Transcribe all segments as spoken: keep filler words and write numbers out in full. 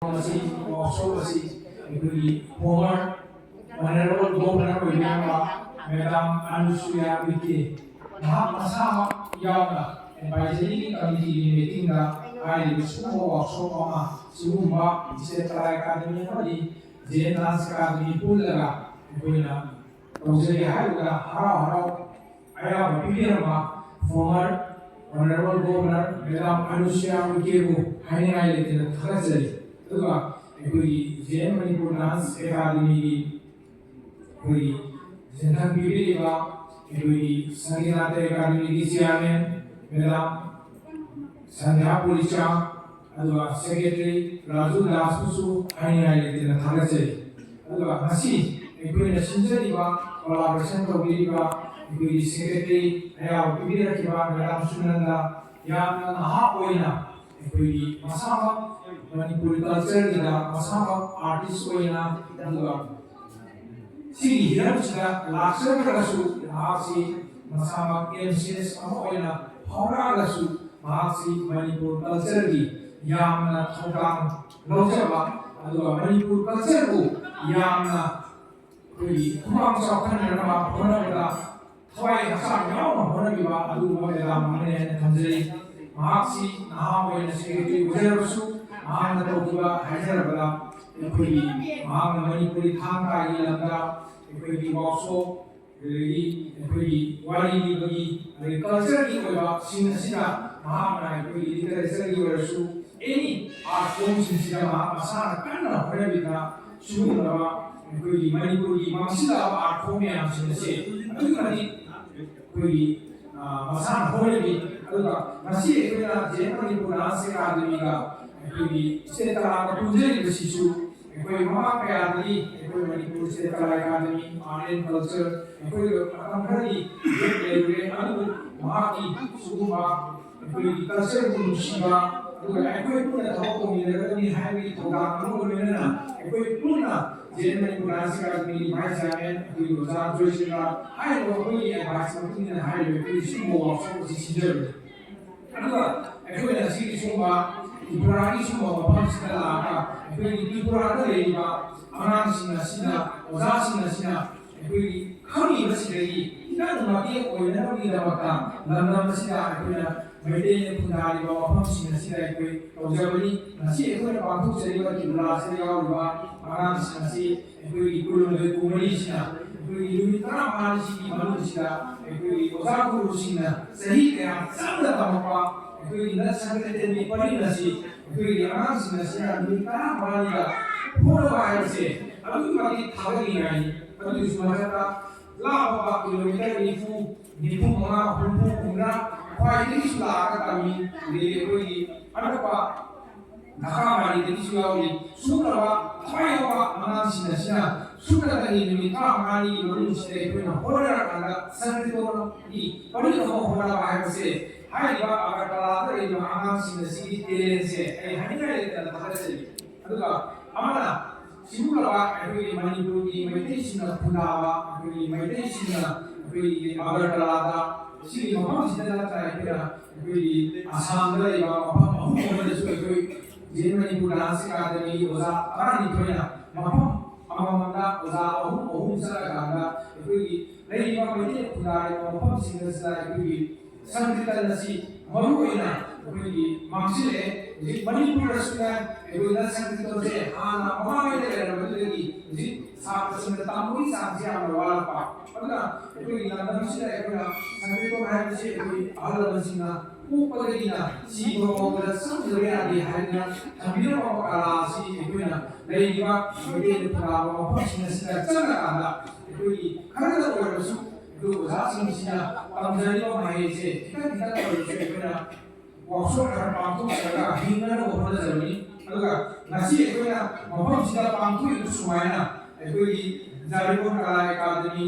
ꯑꯁꯤ, ꯋꯥꯛꯁꯣꯞ ꯑꯁꯤ ꯑꯩꯈꯣꯏꯒꯤ former Honorable Governor ꯑꯣꯏꯕꯤꯔꯝꯕ Madam Anusuiya Uike ꯃꯍꯥꯛ ꯃꯁꯥꯃꯛ ꯌꯥꯎꯅ advisory committeeꯒꯤ meetingꯗ ꯍꯥꯏꯔꯤꯕ ꯁꯤꯒꯨꯝꯕ ꯋꯥꯛꯁꯣꯞ ꯑꯃ, ꯁꯤꯒꯨꯝꯕ State Kala Academy ꯑꯃꯗꯤ Zen Dance Academy ꯄꯨꯜꯂꯒ ꯑꯩꯈꯣꯏꯅ ꯇꯧꯖꯒꯦ ꯍꯥꯏꯕꯗ ꯍꯔꯥꯎ ꯍꯔꯥꯎ ꯑꯌꯥꯕ ꯄꯤꯕꯤꯔꯝꯕ former Honorable Governor Madam Anusuiya Uikeꯕꯨ ꯍꯥꯏꯅꯤꯡꯉꯥꯏ ꯂꯩꯇꯅ ꯊꯥꯒꯠꯆꯔꯤ꯫ ꯑꯗꯨꯒ ꯑꯩꯈꯣꯏꯒꯤ Zen Manipur Dance Academyꯒꯤ ꯑꯩꯈꯣꯏꯒꯤ ꯁꯦꯟꯊꯪ ꯄꯤꯕꯤꯔꯤꯕ ꯑꯩꯈꯣꯏꯒꯤ Sangeet Natya Academyꯒꯤ chairman Madam ꯁꯟꯙ꯭ꯌꯥ ꯄꯨꯔꯤꯆꯥ, ꯑꯗꯨꯒ secretary ꯔꯥꯖꯨ ꯗꯥꯁꯄꯨꯁꯨ ꯍꯥꯏꯅꯤꯡꯉꯥꯏ ꯂꯩꯇꯅ ꯊꯥꯒꯠꯆꯔꯤ꯫ ꯑꯗꯨꯒ ꯉꯁꯤ ꯑꯩꯈꯣꯏꯅ ꯁꯤꯟꯖꯔꯤꯕ, collaboration ꯇꯧꯕꯤꯔꯤꯕ ꯑꯩꯈꯣꯏꯒꯤ secretary ꯑꯌꯥꯕ ꯄꯤꯕꯤꯔꯛꯈꯤꯕ Madam ꯁꯨꯅꯟꯗ, ꯌꯥꯝꯅ ꯅꯍꯥ ꯑꯣꯏꯅ ꯑꯩꯈꯣꯏꯒꯤ ꯃꯁꯥꯃꯛ ꯃꯅꯤꯄꯨꯔꯤ cultureꯒꯤꯗ ꯃꯁꯥꯃꯛ artist ꯑꯣꯏꯅ, ꯑꯗꯨꯒ ꯁꯤꯒꯤ ꯍꯤꯔꯝꯁꯤꯗ ꯂꯥꯛꯆꯗ꯭ꯔꯒꯁꯨ ꯃꯍꯥꯛꯁꯤ ꯃꯁꯥꯃꯛ M C S ꯑꯃ ꯑꯣꯏꯅ ꯐꯥꯎꯔꯛꯑꯒꯁꯨ ꯃꯍꯥꯛꯁꯤ ꯃꯅꯤꯄꯨꯔ cultureꯒꯤ ꯌꯥꯝꯅ ꯊꯧꯗꯥꯡ ꯂꯧꯖꯕ, ꯑꯗꯨꯒ ꯃꯅꯤꯄꯨꯔ cultureꯕꯨ ꯌꯥꯝꯅ ꯑꯩꯈꯣꯏꯒꯤ ꯈꯨꯃꯥꯡ ꯆꯥꯎꯁꯤꯟꯅꯅꯕ ꯍꯣꯠꯅꯕꯗ ꯊꯋꯥꯏ ꯍꯛꯆꯥꯡ ꯌꯥꯎꯅ ꯍꯣꯠꯅꯕꯤꯕ ꯑꯗꯨꯒꯨꯝꯕ Madam ꯑꯃꯅꯤ ꯍꯥꯏꯅ ꯊꯝꯖꯩ꯫ ꯃꯍꯥꯛꯁꯤ ꯅꯍꯥ ꯑꯣꯏꯅ secretary ꯑꯣꯏꯖꯔꯕꯁꯨ, ꯃꯍꯥꯛꯅ ꯇꯧꯈꯤꯕ ꯍꯥꯏꯖꯔꯕꯗ ꯑꯩꯈꯣꯏꯒꯤ, ꯃꯍꯥꯛꯅ ꯃꯅꯤꯄꯨꯔꯤ ꯊꯥꯡ ꯇꯥꯒꯤ ꯂꯝꯗ ꯑꯩꯈꯣꯏꯒꯤ workshop, ꯑꯗꯒꯤ ꯑꯩꯈꯣꯏꯒꯤ ꯋꯥꯔꯤ ꯂꯤꯕꯒꯤ, ꯑꯗꯒꯤ cultureꯒꯤ ꯑꯣꯏꯕꯁꯤꯡ ꯑꯁꯤꯗ ꯃꯍꯥꯛꯅ ꯑꯩꯈꯣꯏꯒꯤ literatureꯒꯤ ꯑꯣꯏꯔꯁꯨ any art formꯁꯤꯡꯁꯤꯗ ꯃꯍꯥꯛ ꯃꯁꯥꯅ ꯀꯟꯅ ꯍꯣꯠꯅꯕꯤꯗꯅ ꯁꯤꯒꯨꯝꯂꯕ ꯑꯩꯈꯣꯏꯒꯤ ꯃꯅꯤꯄꯨꯔꯒꯤ ꯃꯥꯡꯁꯤꯜꯂꯛꯂꯕ art form ꯃꯌꯥꯝꯁꯤꯡ ꯑꯁꯤ ꯑꯗꯨꯛꯀꯤ ꯃꯇꯤꯛ ꯑꯩꯈꯣꯏꯒꯤ, ꯑ, ꯃꯁꯥꯅ ꯍꯣꯠꯅꯕꯤ꯫ ꯑꯗꯨꯒ ꯉꯁꯤ ꯑꯩꯈꯣꯏꯅ Zen Manipur Dance Academyꯒ ꯑꯩꯈꯣꯏꯒꯤ State Kalaꯒ ꯄꯨꯟꯖꯔꯤꯕꯁꯤꯁꯨ ꯑꯩꯈꯣꯏ ꯃꯃꯥꯡ ꯀꯌꯥꯗꯒꯤ ꯑꯩꯈꯣꯏ Manipur State Kala Academy, Art and Culture, ꯑꯩꯈꯣꯏ ꯃꯇꯝ ꯈꯔꯗꯤ gap ꯂꯩꯔꯨꯔꯦ, ꯑꯗꯨꯕꯨ ꯃꯍꯥꯛꯀꯤ ꯁꯤꯒꯨꯝꯕ ꯑꯩꯈꯣꯏꯒꯤ cultureꯕꯨ ꯅꯨꯡꯁꯤꯕ, ꯑꯗꯨꯒ ꯑꯩꯈꯣꯏ ꯄꯨꯟꯅ ꯊꯕꯛ ꯇꯧꯃꯤꯟꯅꯒꯗꯕꯅꯤ ꯍꯥꯏꯕꯒꯤ ꯊꯧꯗꯥꯡ ꯑꯃꯒ ꯂꯣꯏꯅꯅ ꯑꯩꯈꯣꯏ ꯄꯨꯟꯅ Zen Manipur Dance Academyꯒꯤ vice chairman, ꯑꯩꯈꯣꯏꯒꯤ ꯑꯣꯖꯥ ꯖꯣꯏꯁꯤꯔꯥ ꯍꯥꯏꯔꯤꯕ ꯑꯩꯈꯣꯏꯒꯤ advice ꯃꯇꯨꯡ ꯏꯟꯅ ꯍꯥꯏꯔꯤꯕ ꯑꯩꯈꯣꯏꯒꯤ ꯁꯤꯒꯨꯝꯕ workshop ꯑꯁꯤ ꯁꯤꯟꯖꯕꯅꯤ꯫ ꯑꯗꯨꯒ ꯑꯩꯈꯣꯏꯅ ꯁꯤꯒꯤ ꯁꯤꯒꯨꯝꯕ ꯇ꯭ꯔꯤꯄꯨꯔꯥꯒꯤ ꯁꯤꯒꯨꯝꯕ ꯃꯐꯝꯁꯤꯗ ꯂꯥꯛꯑꯒ ꯑꯩꯈꯣꯏꯒꯤ ꯇ꯭ꯔꯤꯄꯨꯔꯥꯗ ꯂꯩꯔꯤꯕ ꯑꯉꯥꯡꯁꯤꯡ ꯑꯁꯤꯅ, ꯑꯣꯖꯥꯁꯤꯡ ꯑꯁꯤꯅ ꯑꯩꯈꯣꯏꯒꯤ ꯈꯪꯉꯤꯕꯁꯤꯗꯒꯤ ꯈꯤꯇꯪ ꯃꯇꯦꯡ ꯑꯣꯏꯅꯅꯕꯒꯤꯗꯃꯛꯇ ꯂꯝꯗꯝ ꯑꯁꯤꯗ ꯑꯩꯈꯣꯏꯅ ꯃꯩꯇꯩꯅ ꯈꯨꯟꯗꯥꯔꯤꯕ ꯃꯐꯝꯁꯤꯡ ꯑꯁꯤꯗ ꯑꯩꯈꯣꯏ ꯇꯧꯖꯕꯅꯤ꯫ ꯉꯁꯤ ꯑꯩꯈꯣꯏꯅ ꯄꯥꯡꯊꯣꯛꯆꯔꯤꯕ ꯇ꯭ꯔꯤꯄꯨꯔꯥ ꯑꯁꯤꯗ ꯌꯥꯎꯔꯤꯕ ꯑꯉꯥꯡꯁꯤꯡ ꯑꯁꯤ ꯑꯩꯈꯣꯏꯒꯤ ꯀꯨꯟꯍꯨꯝꯗꯣꯏ ꯀꯨꯟꯃꯔꯤꯁꯤꯅ ꯑꯩꯈꯣꯏꯒꯤ ꯅꯨꯃꯤꯠ ꯇꯔꯥꯃꯉꯥꯅꯤꯁꯤꯒꯤ ꯃꯅꯨꯡꯁꯤꯗ ꯑꯩꯈꯣꯏꯒꯤ ꯑꯣꯖꯥ ꯒꯨꯔꯨꯁꯤꯡꯅ ꯆꯍꯤ ꯀꯌꯥ ꯆꯪꯅ ꯇꯝꯃꯛꯄ ꯑꯩꯈꯣꯏꯒꯤ ꯅꯠ ꯁꯪꯀ꯭ꯔꯤꯇꯟꯒꯤ ꯄꯔꯤꯡ ꯑꯁꯤ ꯑꯩꯈꯣꯏꯒꯤ ꯑꯉꯥꯡꯁꯤꯡ ꯑꯁꯤꯅ ꯅꯨꯃꯤꯠ ꯇꯔꯥꯃꯉꯥꯅꯤꯗ ꯍꯣꯠꯅꯕ ꯍꯥꯏꯕꯁꯦ ꯑꯗꯨꯛꯀꯤ ꯃꯇꯤꯛ ꯊꯥꯒꯠꯅꯤꯡꯉꯥꯏꯅꯤ꯫ ꯑꯗꯨꯒꯤꯁꯨ ꯃꯊꯛꯇ ꯂꯥꯞꯄ ꯀꯤꯂꯣꯃꯤꯇꯔ ꯅꯤꯐꯨ, ꯅꯤꯐꯨ ꯃꯉꯥ, ꯍꯨꯝꯐꯨ, ꯍꯨꯝꯗ꯭ꯔꯥ ꯈ꯭ꯋꯥꯏꯗꯒꯤꯁꯨ ꯂꯥꯛꯑꯒ ꯇꯝꯃꯤ꯫ ꯑꯗꯒꯤ ꯑꯩꯈꯣꯏꯒꯤ ꯑꯅꯛꯄ ꯅꯥꯒꯥꯃꯥꯔꯤꯗꯒꯤꯁꯨ ꯌꯥꯎꯔꯤ꯫ ꯁꯨꯝꯂꯕ ꯊꯋꯥꯏ ꯌꯥꯎꯕ ꯑꯉꯥꯡꯁꯤꯡ ꯑꯁꯤꯅ ꯁꯨꯞꯅꯇꯒꯤ ꯅꯨꯃꯤꯠ ꯇꯔꯥꯃꯉꯥꯅꯤꯒꯤ ꯃꯅꯨꯡꯁꯤꯗ ꯑꯩꯈꯣꯏꯅ ꯍꯣꯠꯅꯔꯀꯥꯟꯗ ꯁꯪꯀ꯭ꯔꯤꯇꯟꯒꯤ ꯄꯔꯤꯡ ꯑꯃ ꯍꯣꯠꯅꯕ ꯍꯥꯏꯕꯁꯦ ꯍꯥꯏꯔꯤꯕ ꯑꯒꯔꯇꯂꯥꯗ ꯂꯩꯔꯤꯕ ꯑꯉꯥꯡꯁꯤꯡ ꯑꯁꯤꯒꯤ ꯇꯦꯂꯦꯟꯁꯦ ꯑꯩ ꯍꯥꯏꯅꯤꯡꯉꯥꯏ ꯂꯩꯇꯅ ꯊꯥꯒꯠꯆꯔꯤ꯫ ꯑꯗꯨꯒ ꯑꯃꯅ ꯁꯤꯒꯨꯝꯂꯕ ꯑꯩꯈꯣꯏꯒꯤ ꯃꯅꯤꯄꯨꯔꯒꯤ ꯃꯩꯇꯩꯁꯤꯡꯅ ꯈꯨꯟꯗꯥꯕ, ꯑꯩꯈꯣꯏꯒꯤ ꯃꯩꯇꯩꯁꯤꯡꯅ ꯑꯩꯈꯣꯏꯒꯤ ꯑꯒꯔꯇꯂꯥꯗ, ꯁꯤꯒꯤ ꯃꯐꯝꯁꯤꯗ ꯅꯠꯇꯅ ꯑꯩꯈꯣꯏꯅ ꯑꯩꯈꯣꯏꯒꯤ ꯑꯁꯥꯝꯗ ꯂꯩꯕ ꯃꯐꯝ ꯑꯍꯨꯝ ꯑꯃꯗꯁꯨ ꯑꯩꯈꯣꯏ ꯖꯦꯟ ꯃꯅꯤꯄꯨꯔ ꯗꯥꯟꯁ ꯑꯦꯀꯥꯗꯃꯤꯒꯤ ꯑꯣꯖꯥ ꯇꯔꯥꯅꯤꯊꯣꯏꯅ ꯃꯐꯝ ꯑꯃꯃꯝꯗ ꯑꯣꯖꯥ ꯑꯍꯨꯝ ꯑꯍꯨꯝ ꯆꯠꯂꯀꯥꯟꯗ ꯑꯩꯈꯣꯏꯒꯤ ꯂꯩꯔꯤꯕ ꯃꯩꯇꯩ ꯈꯨꯟꯗꯥꯔꯤꯕ ꯃꯐꯝꯁꯤꯡ ꯑꯁꯤꯗ ꯑꯩꯈꯣꯏꯒꯤ ꯁꯪꯀ꯭ꯔꯤꯇꯟ ꯑꯁꯤ ꯃꯔꯨ ꯑꯣꯏꯅ ꯑꯩꯈꯣꯏꯒꯤ ꯃꯥꯡꯁꯤꯜꯂꯛꯑꯦ꯫ ꯍꯧꯖꯤꯛ ꯃꯅꯤꯄꯨꯔꯗꯁꯨꯅꯦ, ꯑꯩꯈꯣꯏꯅ ꯁꯪꯀ꯭ꯔꯤꯇꯟꯁꯦ ꯍꯥꯟꯅ ꯃꯃꯥꯡꯉꯩꯗ ꯂꯩꯔꯝꯕꯗꯨꯗꯒꯤ ꯍꯧꯖꯤꯛ ꯁꯥꯇ꯭ꯔꯁꯤꯡꯅ ꯇꯝꯕꯒꯤ ꯆꯥꯡꯁꯤ ꯌꯥꯝꯅ ꯋꯥꯠꯂꯛꯄ꯫ ꯑꯗꯨꯅ ꯑꯩꯈꯣꯏꯒꯤ ꯂꯝꯗꯝꯁꯤꯗ ꯑꯩꯈꯣꯏꯅ ꯁꯪꯀ꯭ꯔꯤꯇꯟ ꯍꯥꯏꯕꯁꯤ ꯑꯩꯈꯣꯏ ꯑꯍꯜ ꯂꯃꯟꯁꯤꯡꯅ ꯄꯣꯛꯄꯗꯒꯤꯅ ꯁꯤꯕ ꯐꯥꯎꯕꯗ ꯆꯪꯗꯕ ꯌꯥꯗꯦ ꯍꯥꯏꯗꯅ ꯊꯝꯕꯤꯔꯝꯕ ꯀꯂꯥ ꯑꯁꯤ ꯑꯩꯈꯣꯏꯅ ꯂꯩꯔꯤꯕ ꯃꯩꯇꯩ ꯈꯨꯟꯗꯥꯕ ꯃꯐꯝꯁꯤꯡ ꯑꯁꯤꯗ ꯆꯪꯉꯀꯥꯟꯗ ꯑꯩꯈꯣꯏꯒꯤ ꯈꯔꯗ ꯑꯣꯏꯔꯕꯁꯨ ꯑꯩꯈꯣꯏ ꯑꯣꯖꯥꯁꯤꯡꯁꯤꯅ ꯇꯝꯖꯔꯤꯕ ꯃꯍꯩꯁꯦ ꯈꯤꯇꯪ ꯈꯤꯇꯪ ꯑꯣꯏꯔꯕꯁꯨ ꯑꯩꯈꯣꯏꯅ ꯋꯥꯛꯁꯣꯞ ꯈꯔ ꯄꯥꯡꯊꯣꯛꯆꯔꯒ ꯍꯤꯡꯅꯅꯕ ꯍꯣꯠꯅꯖꯕꯅꯤ꯫ ꯑꯗꯨꯒ ꯉꯁꯤ ꯑꯩꯈꯣꯏꯅ ꯃꯐꯝꯁꯤꯗ ꯄꯥꯡꯊꯣꯛꯏꯕ ꯁꯨꯃꯥꯏꯅ ꯑꯩꯈꯣꯏꯒꯤ ꯖꯥꯔꯤꯕꯣꯟ ꯀꯂꯥ ꯑꯦꯀꯥꯗꯃꯤ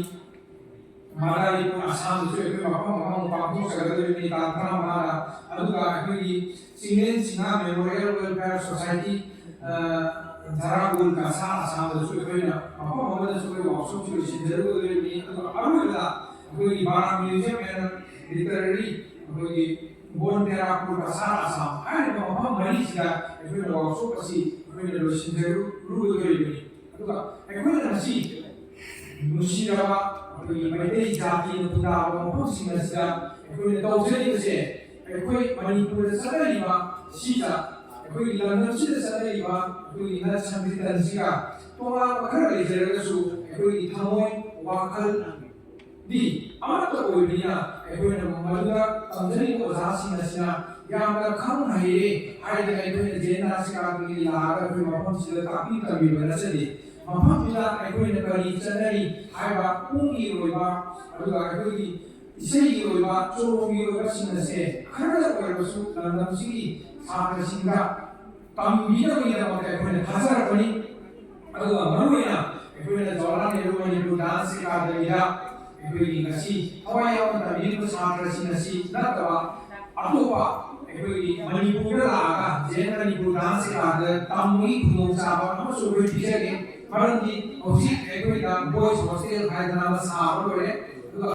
ꯃꯗꯥꯔꯤꯄꯨꯔ ꯑꯁꯥꯝꯗꯁꯨ ꯑꯩꯈꯣꯏ ꯃꯐꯝ ꯑꯃꯃꯨꯛ ꯄꯥꯡꯊꯣꯛꯆꯒꯗꯧꯔꯤꯕꯅꯤ ꯇꯥꯡ ꯇꯔꯥꯃꯉꯥꯗ꯫ ꯑꯗꯨꯒ ꯑꯩꯈꯣꯏꯒꯤ ꯆꯤꯡꯂꯦꯟ ꯆꯤꯡꯉꯥ ꯃꯦꯃꯣꯔꯤꯌꯦꯜ ꯋꯦꯜꯐꯤꯌꯔ ꯁꯣꯁꯥꯏꯇꯤ, ꯙꯔꯥꯒꯣꯟ ꯀꯁꯥꯔ ꯑꯁꯥꯝꯗꯁꯨ ꯑꯩꯈꯣꯏꯅ ꯃꯐꯝ ꯑꯃꯗꯁꯨ ꯑꯩꯈꯣꯏ ꯋꯥꯛꯁꯣꯞꯁꯨ ꯂꯣꯏꯁꯤꯟꯖꯔꯨꯒꯗꯧꯔꯤꯕꯅꯤ꯫ ꯑꯗꯨꯒ ꯑꯔꯣꯏꯕꯗ ꯑꯩꯈꯣꯏꯒꯤ ꯕꯥꯔꯥ ꯃ꯭ꯌꯨꯖꯤꯌꯝ ꯑꯦꯟ ꯂꯤꯇꯔꯦꯔꯤ, ꯑꯩꯈꯣꯏꯒꯤ ꯕꯣꯟ ꯇꯦꯔꯥꯄꯨꯔ ꯀꯁꯥꯔ ꯑꯁꯥꯝ ꯍꯥꯏꯔꯤꯕ ꯃꯐꯝ ꯃꯔꯤꯁꯤꯗ ꯑꯩꯈꯣꯏꯅ ꯋꯥꯛꯁꯣꯞ ꯑꯁꯤ ꯑꯩꯈꯣꯏꯅ ꯂꯣꯏꯁꯤꯟꯖꯔꯨꯔꯣꯏꯗꯣꯔꯤꯕꯅꯤ꯫ ꯑꯗꯨꯒ ꯑꯩꯈꯣꯏꯅ ꯉꯁꯤ ꯅꯨꯡꯁꯤꯔꯕ ꯑꯩꯈꯣꯏꯒꯤ ꯃꯩꯇꯩ ꯖꯥꯇꯤꯅ ꯈꯨꯟꯗꯥꯕ ꯃꯐꯝꯁꯤꯡ ꯑꯁꯤꯗ ꯑꯩꯈꯣꯏꯅ ꯇꯧꯖꯔꯤꯕꯁꯦ, ꯑꯩꯈꯣꯏ ꯃꯅꯤꯄꯨꯔꯗ ꯆꯠꯅꯔꯤꯕ ꯁꯤꯗ, ꯑꯩꯈꯣꯏꯒꯤ ꯂꯝꯗꯝꯁꯤꯗ ꯆꯠꯅꯔꯤꯕ ꯑꯩꯈꯣꯏꯒꯤ ꯅꯥꯠ ꯁꯪꯀꯤꯔꯇꯟꯁꯤꯒ ꯇꯣꯉꯥꯟꯕ ꯈꯔ ꯂꯩꯖꯔꯒꯁꯨ, ꯑꯩꯈꯣꯏꯒꯤ ꯊꯃꯣꯏ ꯋꯥꯈꯜ ꯗꯤ ꯑꯃꯠꯇ ꯑꯣꯏꯕꯅꯤꯅ, ꯑꯩꯈꯣꯏꯅ ꯃꯗꯨꯗ ꯇꯝꯖꯔꯤꯕ ꯑꯣꯖꯥꯁꯤꯡ ꯑꯁꯤꯅ ꯌꯥꯝꯅ ꯈꯪ ꯍꯩꯔꯦ ꯍꯥꯏꯗꯅ ꯑꯩꯈꯣꯏꯅ ꯖꯦꯟ ꯅꯥꯁꯤꯀꯥꯗꯒꯤ ꯂꯥꯛꯑꯒ ꯑꯩꯈꯣꯏ ꯃꯐꯝꯁꯤꯗ ꯇꯥꯛꯄꯤ ꯇꯝꯕꯤꯕ ꯅꯠꯆꯗꯦ꯫ ꯃꯐꯝꯗꯨꯗ ꯑꯩꯈꯣꯏꯅ ꯀꯔꯤ ꯆꯠꯅꯔꯤ ꯍꯥꯏꯕ ꯄꯨꯡꯒꯤ ꯑꯣꯏꯕ, ꯑꯗꯨꯒ ꯑꯩꯈꯣꯏꯒꯤ ꯏꯁꯩꯒꯤ ꯑꯣꯏꯕ, ꯆꯣꯂꯣꯝꯒꯤ ꯑꯣꯏꯕꯁꯤꯡ ꯑꯁꯦ ꯈꯔꯗ ꯑꯣꯏꯔꯕꯁꯨ ꯂꯝꯗꯝꯁꯤꯒꯤ ꯁꯥꯇ꯭ꯔꯁꯤꯡꯗ ꯇꯝꯕꯤꯅꯕꯒꯤꯗꯃꯛꯇ ꯑꯩꯈꯣꯏꯅ ꯊꯥꯖꯔꯛꯄꯅꯤ꯫ ꯑꯗꯨꯒ ꯃꯔꯨꯑꯣꯏꯅ ꯑꯩꯈꯣꯏꯅ ꯖꯋꯥꯍꯔꯂꯥꯜ ꯅꯦꯍꯔꯨ ꯃꯅꯤꯄꯨꯔ ꯗꯥꯟꯁ ꯑꯦꯀꯥꯗꯃꯤꯗ ꯑꯩꯈꯣꯏꯒꯤ ꯉꯁꯤ ꯊꯋꯥꯏ ꯌꯥꯎꯅ ꯇꯝꯕꯤꯔꯤꯕ ꯁꯥꯇ꯭ꯔꯁꯤꯡ ꯑꯁꯤ ꯅꯠꯇꯕ ꯑꯇꯣꯞꯄ ꯑꯩꯈꯣꯏꯒꯤ ꯃꯅꯤꯄꯨꯔꯗ ꯂꯥꯛꯑꯒ ꯖꯦꯟ ꯃꯅꯤꯄꯨꯔ ꯗꯥꯟꯁ ꯑꯦꯀꯥꯗꯃꯤꯗ ꯇꯝꯕꯒꯤ ꯈꯨꯗꯣꯡꯆꯥꯕ ꯑꯃꯁꯨ ꯑꯩꯈꯣꯏ ꯄꯤꯖꯒꯦ꯫ ꯃꯔꯝꯗꯤ ꯍꯧꯖꯤꯛ ꯑꯩꯈꯣꯏꯗ ꯕꯣꯏꯁ ꯍꯣꯁꯇꯦꯜ ꯍꯥꯏꯗꯅ ꯑꯃ ꯁꯥꯕ ꯂꯣꯏꯔꯦ꯫